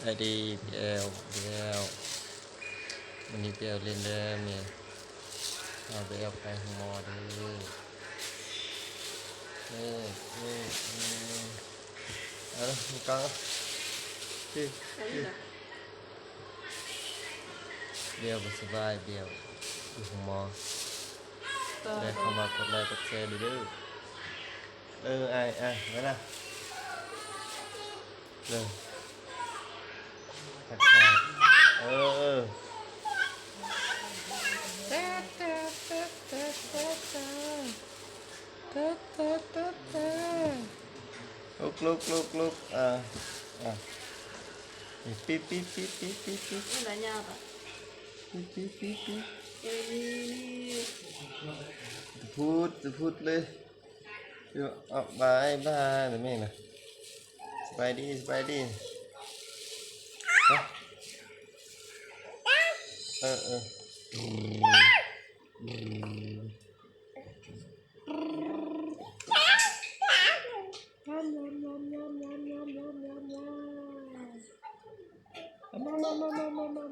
ສະບາຍດີພີ່ແອວ ພີ່ແອວ ມື້ນີ້ພີ່ແອວຫຼິ້ນເດີແມ່ ເອົາພີ່ແອວໄປໂຮງໝໍເດີ ເອີ ເອີ ເອີ ເອົາລະ ມືກອງ ພີ່ ພີ່ ເບວບໍ່ສະບາຍ ເບວຢູ່ໂຮງໝໍ ຜູ້ໃດເຂົ້າມາກົດໄລກົດແຊເດີ. ເອີ ອ້າຍ ອ້າຍ ໄປລະ ເອີ ທັກທາຍ ເອີ ເອີ ລຸກ ລຸກ ລຸກ ລຸກ ອ່າ ອ່າ ປີບ ປີບ ປີບ ປີບ ປີບ ປີບ ເອີ ລະຍາວປະ ປີບ ປີບ ປີບ ປີບ ເອີ ນີ້ ນີ້ ພຸດ ພຸດເລີຍ. ຢູ່ ອອກ ບາຍບາຍ ແມ່ນະ ສະບາຍດີ ສະບາຍດີ ຮະ ເອີ ເອີ ບາຍ ບາຍ ບາຍ ບາຍ ບາຍ ບາຍ ບາຍ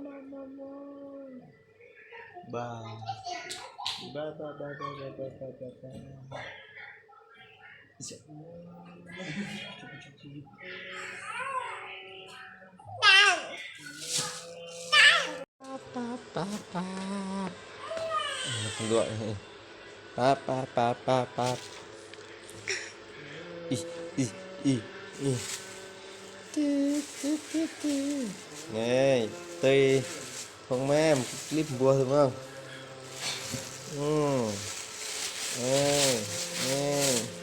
ບາຍ ບາຍ ບາຍ. ປາ ປາ ປາ ປາ ປາ ປາ ປາ ປາ ອີ ອີ ອີ ອີ ຕີ ຕີ ຕີ ຕີ ນີ້ ຕີ ຂອງແມ່ລິບບົວເຖິງເບິ່ງ ອືມ ເອີ ເອີ.